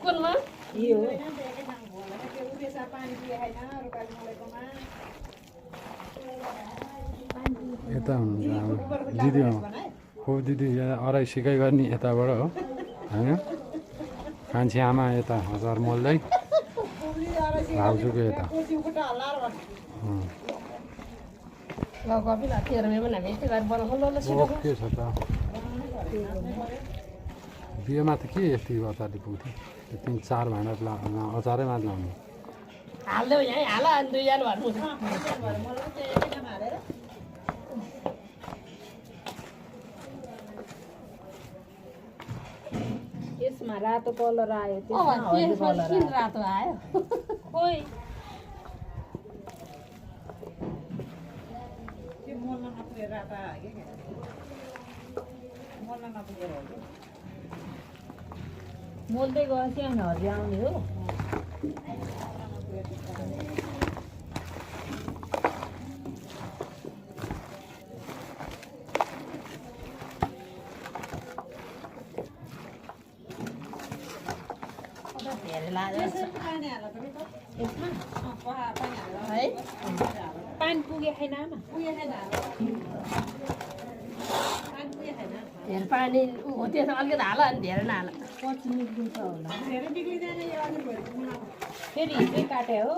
कुनमा यो यता हुनुहुन्छ दिदी हो दिदी अराई सिकाइ गर्ने यताबाट हो होइन कान्छी आमा यता हजार मोल्दै भाउजूको यता के छ त बिहेमा त के यति अचारले पुग्थ्यो यति 4 भाँडा अचारै मात्र लाउनु हाल्दै यहीँ हाल अनि दुईजना भर्नु यसमा रातो कलर आयो किन रातो आयो खोइ मोल्दै गएपछि अनि हरिया आउने हो धेरै लाग्यो है पानी पुगे छैन आमा धेरै पानी हो त्यसमा अलिकति हाल अनि धेरै नहाल पछि निस्किन्छ होला फेरि हिजै काटे हो